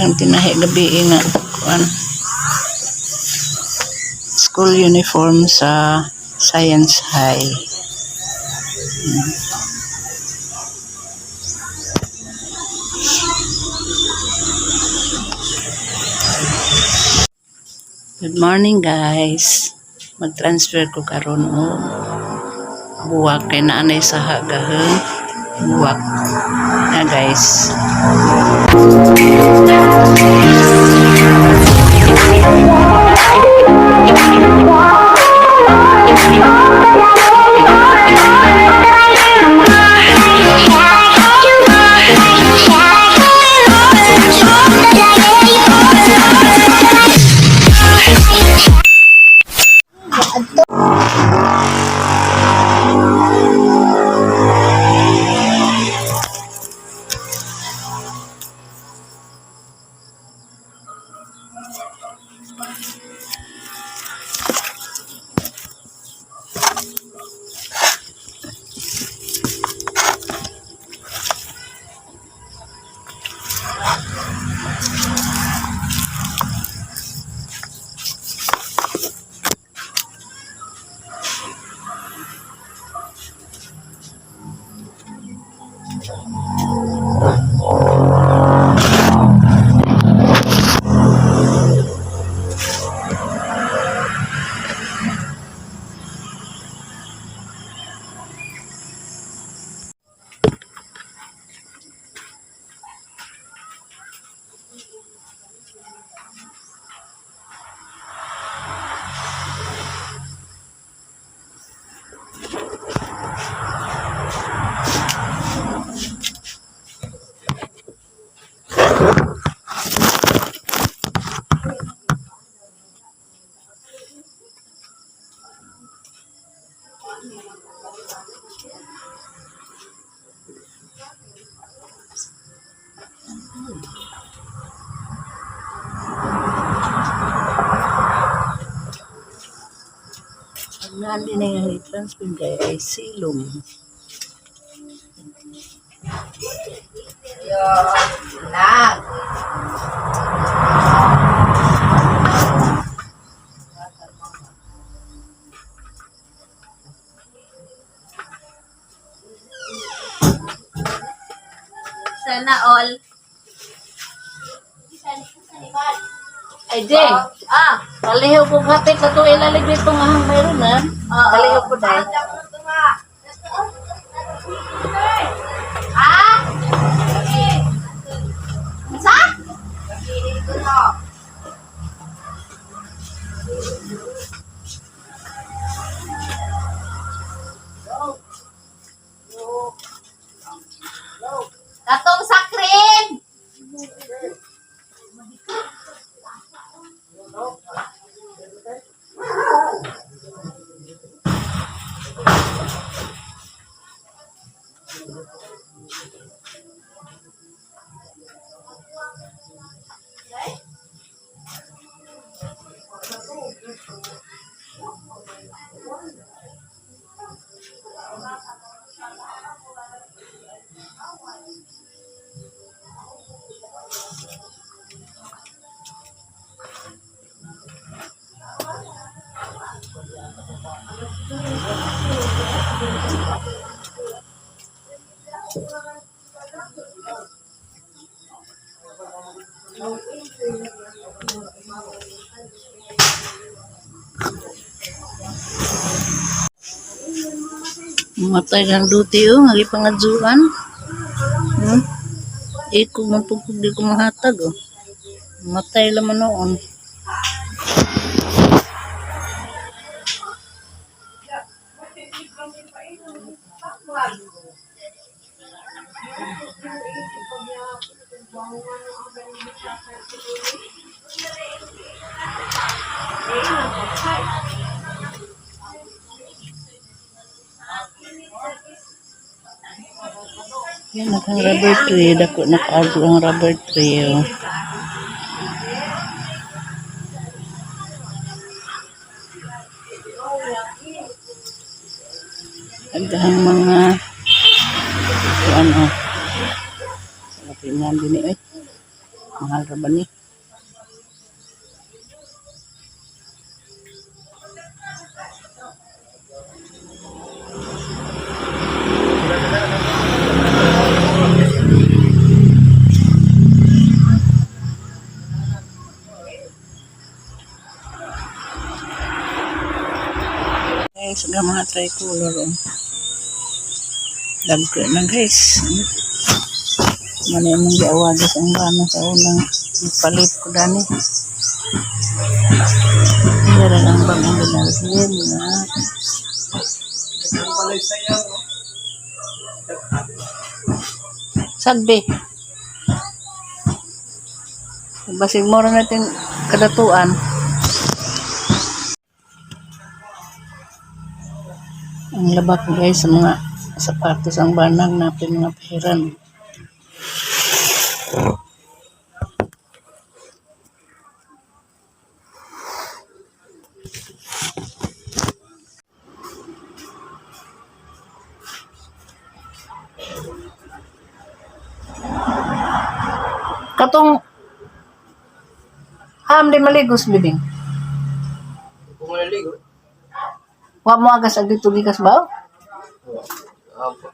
Daghang tinahi gabi nga kuan school uniform sa Science High. Good morning, guys. Mag-transfer ko karon og buwak kay naa nay saha gaheng buwak. Na, guys. Ang naan din nga i-transfer kay ay silong. Yo, lang. Sana all. Ay, Jeng, palihaw ko hati ka to ilalig dito nga hang mayroon na. Palihaw ko dahil. Ah? Sa? Katong sa cream! Matay kang duty oh, nga gipangadzuan. Iko man pud di ko mahatag oh. Matay laman noon. Yan ang rubber tree. Dako na kaago ang rubber tree. Oh. Daghang mga kuan oh. Sa tingnan din eh. Mahal ra ba ni? Guys, ang mga tricolor oh. Dagko na, guys. Mano imong giawagas ang bana sa unang palit ko dani. Dara lang bang ang ginalhin na. Sagbe. Basig mo rin natin kadatuan. Ang labak ko, guys, sa mga sapatos ang banang natin mga pahiran. Katong ham di maligos bibing. Kung malaligo. Wa mo agas ag dito gikas ba? Apo.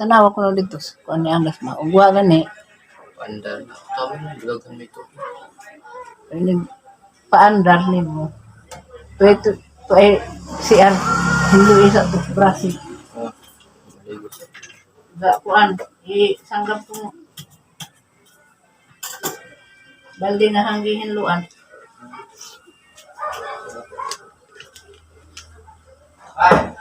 Tanawa ko na dito. Kuan ni agas ba? Ug wa gani. Andar na. Tama na. Bilagan mo ito. Nag paandar nimo. To ito to ay CR hindi isa to Brazil. Ah. Maligo siya. Ga kuan i sanggap ko balde na hanggihin luan. Ay!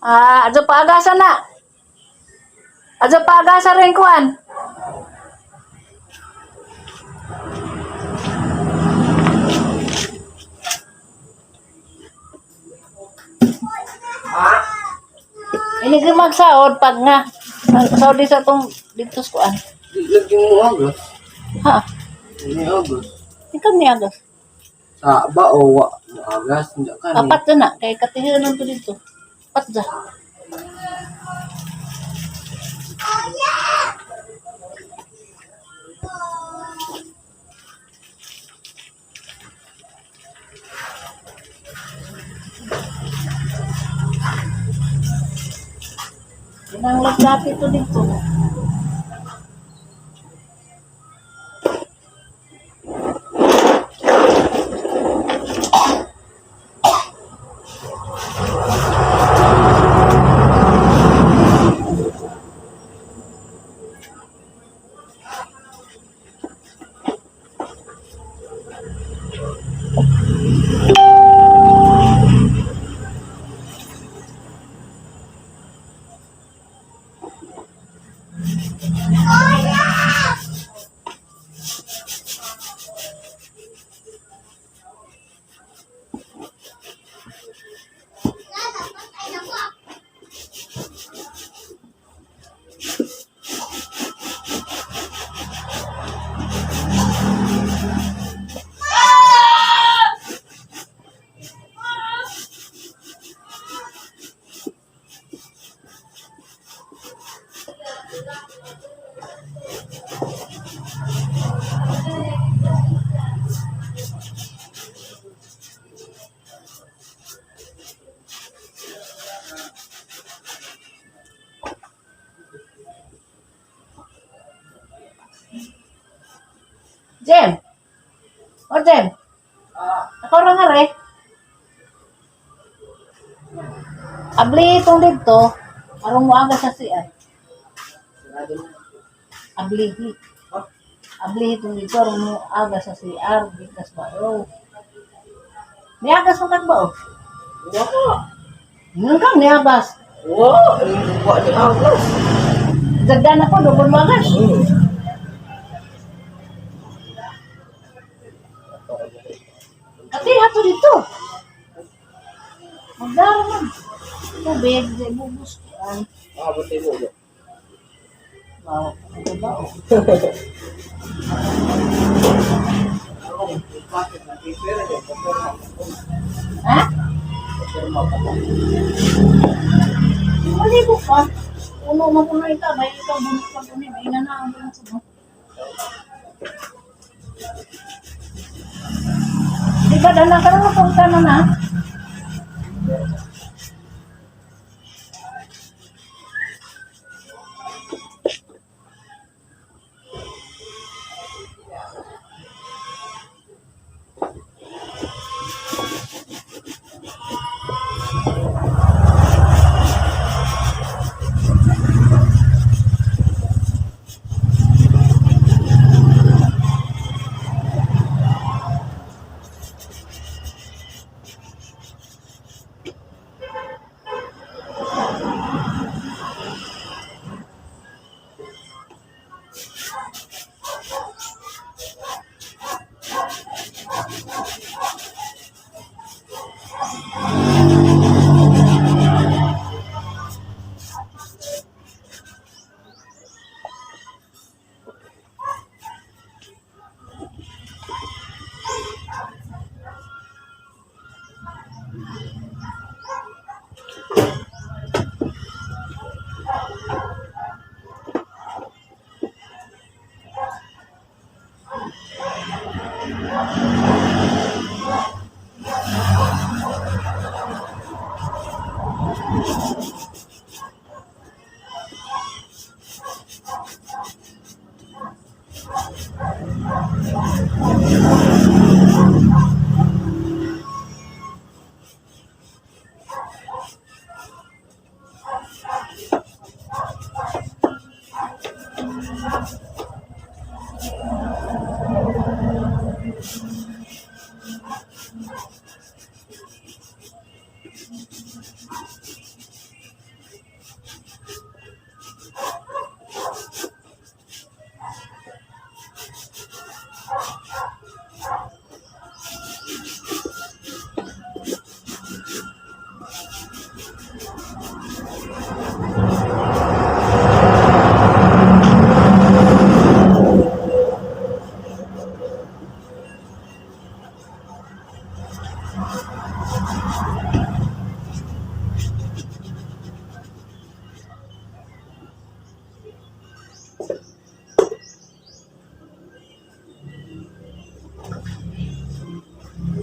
Ah, adto paagasa na. Adto paagasa rin kuan. Ini ka magsaod pag nga. Saod di sa tong dito sa kuan. Lagyan mo agos. Ha? Hindi agos. Ikaw ni agas. Sa ba o wa? Mo agas. Hindi ka ni. Apat na na. Kay katihinan to dito. Apat dyan. Pinanglap dati to dito. Jem! O Jem! Ako ra nga re. Abli itong dito, aron mo aga sa CR. Ablihi. Ablihi itong dito, aron mo aga sa CR, gikas ba o. Niagas mo kag ba o? Wa! Ngayon kang niagas. Wa! Wa ni agos. Dagdan ako, dugol mo agas. Kasi hato dito. Magda. Dara man. Tubig, di bubus ko. Ay, Ah, buti mo. wow. Ano ba? Oh? Ha? Maligo ka. Uno man ko na ita. May ikaw bunot pa ko ni. May na ang bunot sa mo. Di ba dala ka na punta na na?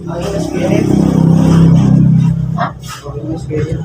Ay, mas spirit. Ha? Okay, mas spirit.